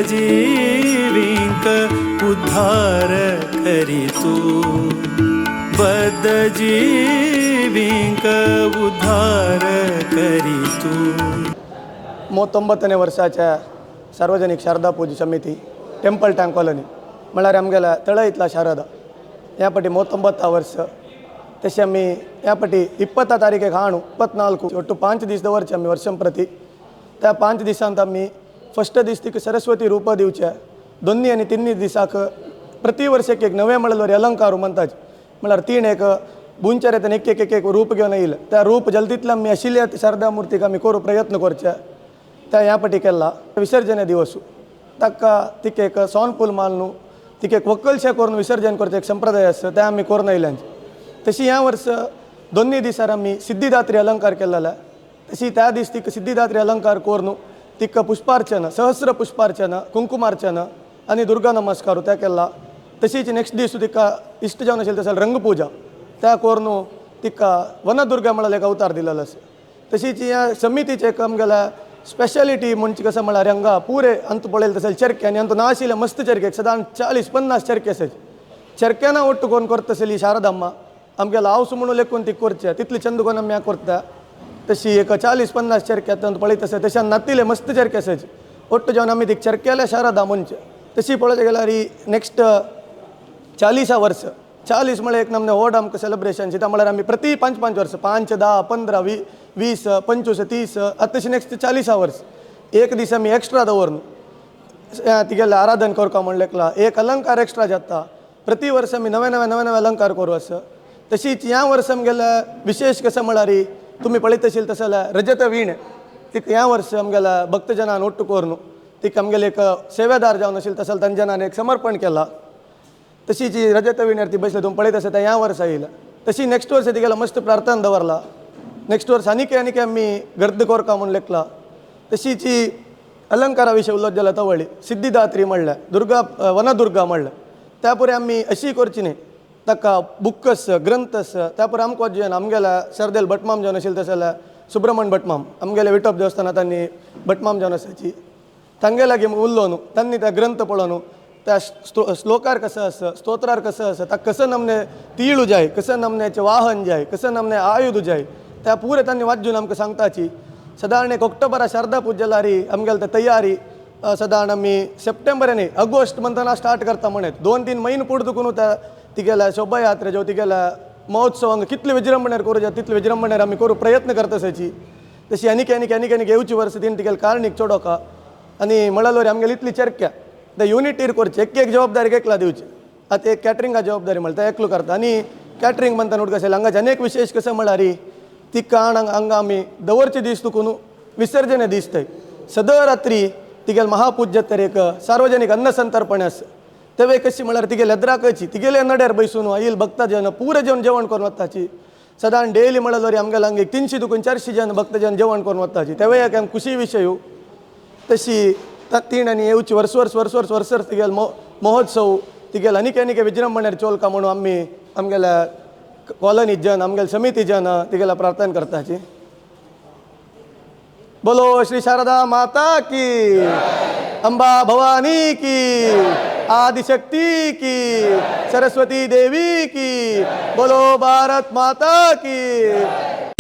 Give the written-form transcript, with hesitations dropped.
जीविंक उद्धार करी तू, बद्ध जीविंक उद्धार करी तू. 39ನೇ वर्साच्या सार्वजनिक शारदा पूजा समिती टेम्पल टँक कॉलनी म्हळ्यार आमगेल्या तळयतला शारदा ह्या पटी 39 वर्स. तशें आमी ह्या पटी 20 तारीखेक हाणू 24 ಒಟ್ಟು 5 दीस दवरचे आमी वर्षं प्रती. त्या 5 दिसांत आमी फस्ट दीस तिका सरस्वती रूप दिवचे, 2 आनी 3 दिसाक प्रति वर्षेक एक नवे म्हळ्यार अलंकार म्हणताच म्हळ्यार 3 एक बुंचर येतान एक एक एक एक रूप घेवन येयले त्या रूप जल्दीतले आमी आशिल्ल्या शारदा मूर्तीक आमी करूं प्रयत्न करचे. त्या ह्या पटी केला विसर्जन दिवस ताका तिका एक सोनपूल मारून तिका एक वक्कलशें करून विसर्जन करचें एक संप्रदाय आसा तें आमी करून आयल्यांचे. तशी ह्या वर्स 2 दिसार आमी सिद्धिदात्री अलंकार केलेला. तशी त्या दीस तिका सिद्धिदात्री अलंकार करून तिका पुष्पार्चना, सहस्र पुष्पार्चना, कुंकुमार्चना आनी दुर्गा नमस्कार त्या केला. तशीच नेक्स्ट दीस तिका इश्ट जावन आशिल्लें तशें रंगपूजा त्या करून तिका वनदुर्गा म्हळ्यार एक अवतार दिलेलो आसा. तशीच ह्या समितीचें एक आमगेल्या स्पेशालिटी म्हणजे कसं म्हळ्यार हांगा पुरे अंत पळयलें तशें चरके आनी अंत नाशिल्ले मस्त चरके सदां 40-50 चरके आसाय. चरक्याना ಒಟ್ಟು कोण करता आसली शारदाम्मा आमगेलो हांवस म्हणून लेखून ती करचे तितली चंद कोण आमी करता. तशी एक 40-50 चरके आतां पळयत आसा तशें नातिले मस्त चरके आसाय. ಒಟ್ಟು जावन आमी ती चरक्याल्या शारदा म्हणचे. तशी पळोवचें गेल्यार ही नेक्स्ट 40 वर्स 40 म्हळ्यार एक नमने व्हड आमकां सेलिब्रेशन चिंता म्हळ्यार आमी प्रति 5-5 वर्स 5, 10, 15, 20, 25, 30 आतां तशी नेक्स्ट 40 वर्स एक दीस आमी एक्स्ट्रा दवरून तिगेलें आराधन करपा म्हण लेखला एक अलंकार एक्स्ट्रा जाता. प्रति वर्स आमी नवे नवे नवे नवे अलंकार करूं आसा. तशीच ह्या वर्स आमगेल्या विशेष कसं म्हळ्यार तुमी पळयत आशिल्लें तशें जाल्यार रजत वीण तिका ह्या वर्स आमगेल्या भक्तजनान ಒಟ್ಟು करून तिका आमगेले एक सेवेदार जावन आशिल्लें तशें जाल्यार तांच्या एक समर्पण केलां. तशी जी रजत वीणेर ती बसले तुमी पळयत आसा तें ह्या वर्सा येयला. तशी नेक्स्ट वर्स तिगेलो मस्त प्रार्थना दवरला. नेक्स्ट वर्स आनीक आनीक आमी गर्द कोरका म्हूण लेखला. तशीच ही अलंकारा विशय उलोवप जाल्यार तवळी सिद्धिदात्री म्हणल्यार दुर्गा वनदुर्गा म्हणल्यार त्या पुरे आमी अशी करची न्ही ताका बुकस ग्रंथ आसा त्या पुरे आमकां जेवन आमगेल्या सरदेल भटमाम जावन आशिल्लें तशें जाल्यार सुब्रमण्य भटमाम आमगेले विठोब देवस्थानांत तांणी भटमाम जावन आसाची तांगे लागीं उरलो न्हू तांणी त्या ग्रंथ पळोवन त्या श्लोकार कसं आसा स्तोत्रार कसं आसा ताका कसं नमने तीळू जाय कसं नमन्याचें वाहन जाय कसं नमने आयुध जाय त्या पुरे तांणी वाचून आमकां सांगताची. सादारण एक ऑक्टोबरा शारदा पूजा जाल्यार आमगेले ते तयारी सादारण आमी सप्टेंबर न्ही ऑगस्ट मंथान स्टार्ट करता म्हणत 2-3 म्हयने पुढे दुखून त्या तिगेल्या शोभायात्रा ज्यो तिगेल्या महोत्सवांक कितले विजृंभणेर करूं जाता तितले विजृंभणेर आमी करूं प्रयत्न करता आसाची. तशी आनीक आनीक आनीक आनीक येवची वर्स तीन तिगेले कारणीक चोडोका आनी म्हणल्यार आमगेली इतली चरक्या ते युनिटीर करचे, एक एक जबाबदारी एकला दिवची. आतां एक कॅटरिंगा जबाबदारी म्हणटा एकलो करता. आनी कॅटरींग म्हणटा न्हू कशें हांगाचे अनेक विशेश कशें म्हळ्यार ती काण हांगा आमी दवरचे दीस तुकून विसर्जन दीस थंय सदां रात्री तिगेले महापूज तर एक सार्वजनीक अन्नसंतर्पण आसा. तेवे कशी म्हळ्यार तिगेले एद्राकची तिगेले नड्यार बैसून आईल भक्तजन पुरे जेवण जेवण करून वताची. सदां डेली म्हळ्यार आमगेले हांगा एक 300 तुकून 400 जन भक्तजन जेवण करून वताची. तेवे एक आमकां खुशी विशय. तशी तीण आनी येवची वर्स वर्स वर्स वर्स वर्स वर्स तिगेले महोत्सव तिगेले आनीक आनीक विजृंभण्यार चोलका म्हणून आमी आमगेल्या कॉलनी जन आमगेले समिती जन तिगेला प्रार्थना करताची. बोलो श्री शारदा माता की, अंबा भवानी की, आदिशक्ति की, सरस्वती देवी की, बोलो भारत माता की.